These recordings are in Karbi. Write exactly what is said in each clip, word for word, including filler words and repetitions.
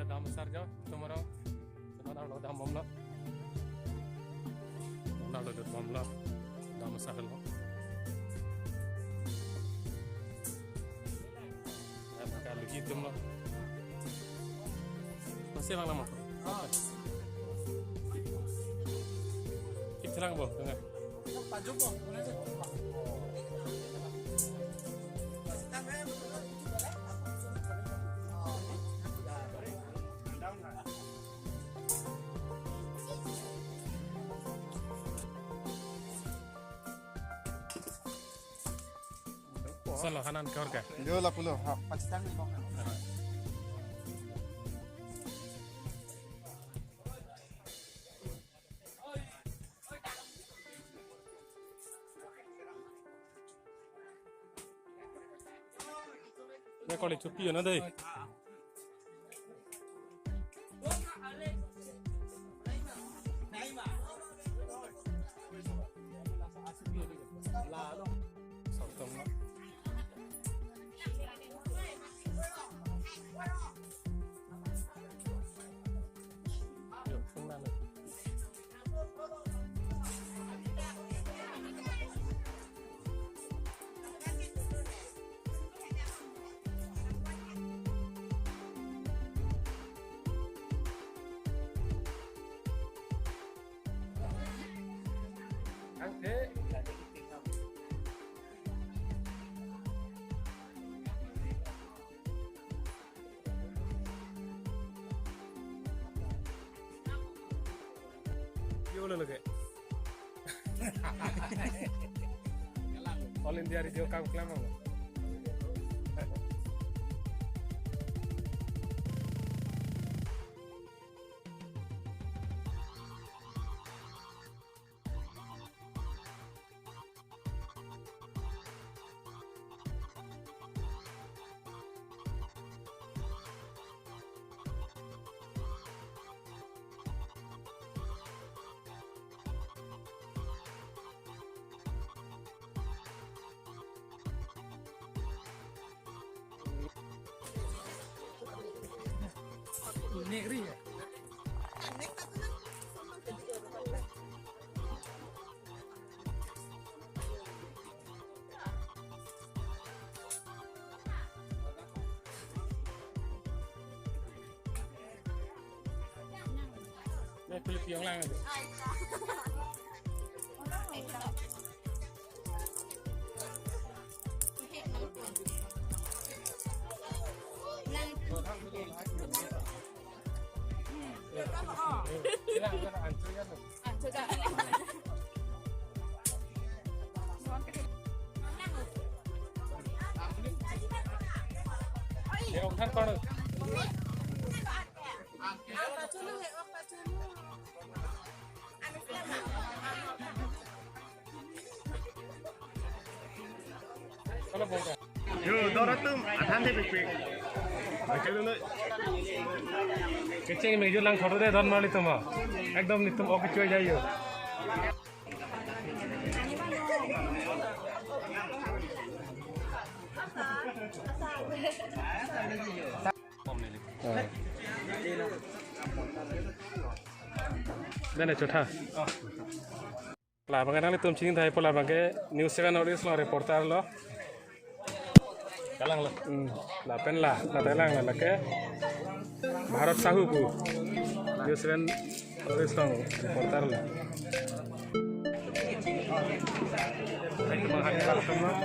Dam asar jo, tomorrow. Tomorrow lo dam bomlo. Tomorrow lo dam bomlo. Dam asar lo. Ya, pakai lagi tumlo. Masih bang lama. Kita lang bo, tengah. Solo, hanan ke orga. Yo, lapulo. Ha, pachitang ni bang. Ne koli chupi na dei. Soktom na. Yo lo lagi. All India Radio kam klam ang. Negeri ya? Ini kulit yang lang aja. Yo, dor atum, athan de pik pik. Oke, dulu. Kecheng meju lang photo de don mali tuma. Ekdom nitum oke choi jaiyo. Dene chotha. Labang ke nanglitum chini thai po, labang ke News Seven North East along reporter lo. Kalang lo. Hmm. Lapen la, la kalang la, lake Bharat Sahu pu. News Seven North East along reporter lo. Hai, teman, hai, teman.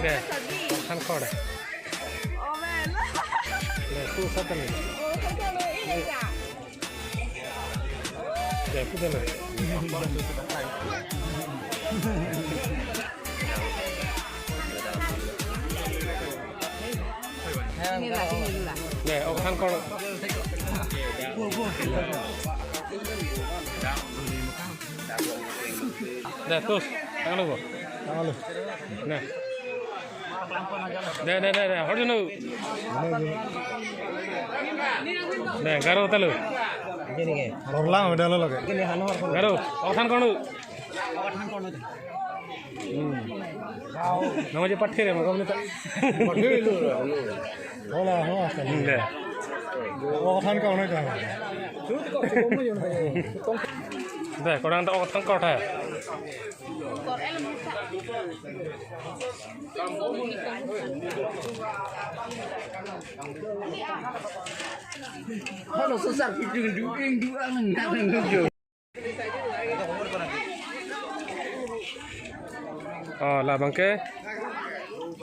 Deh, than kor deh. Deh, tu satan ni. Deh, tu deh na. Deh, ok than kor. Deh, tus, tanglo bo. Tanglo. Deh. Deh, deh, deh, deh, hor junu. Deh, Garo ta lo. Ini ke. Rorlang udah lo lagi. Ini hanu hor. Garo, ok than kor nu. Hmm. Nama je pathir ya, makam ni ta. Pathir itu. Hola, hola. Hmm, deh. Ok than kor nu ta. Deh, korang ta ok than kor ta. Halo, sosar pitung duing duang nang nang. Oh, labang ke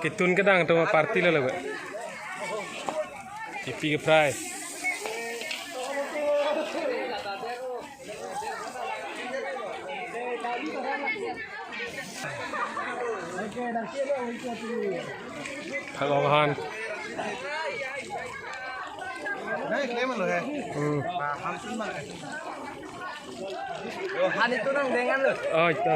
ketun kedang tu party lo lagu. Kepi ke fry. Thang ok han. Hmm. Han itu nang dengan lo. Oh, itu.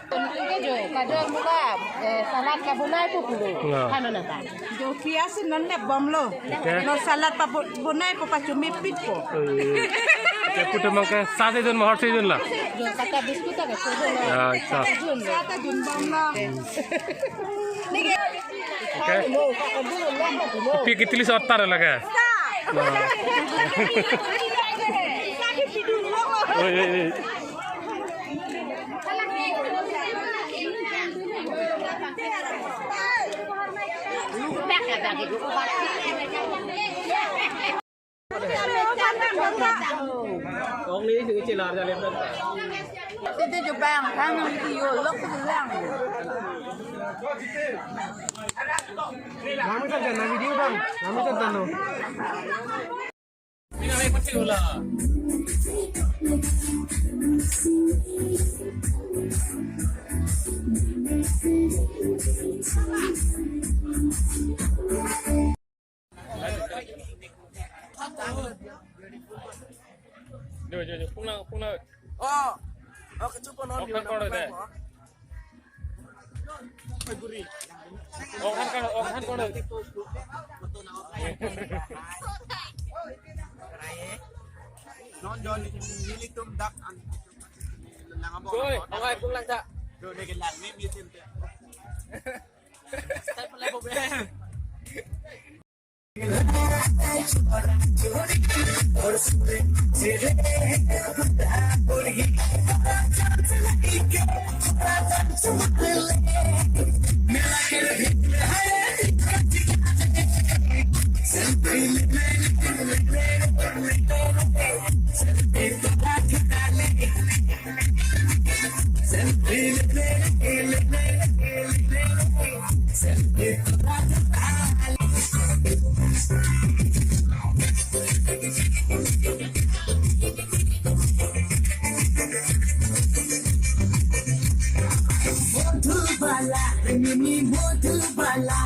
Itu jo, kajol mula, eh, salad ka bonai po pulo. Nah. Hano na ta. Jo pias non ne bom lo. Oke. No salad pa bo-, bonai po pa chumi pit po. Eh. Oke, putu mangke sate dun mahar sate dun la. Jo kata biscuit ta ke dun la. Ya, sa. Sate dun bom lo. Ni ke. Oke. Kopi ketilis otar lagi. Oi, oi, oi. Ong ni si kecil lah, jalan. Titi jubang, kang nang iti yo, lok tu lang. Kami kan jangan video bang, kami kan tahu. Jo, jo, jo, pung nang, pung nang. Oh, oh, kecup non. Oh, kan kor deh. Oh, kan kor, oh, kan kor. Non don nelitum dak an. Oi, oi, pung lang ta. Jo, ni kelang ni meeting. Step level be. Madhubala, mini Madhubala.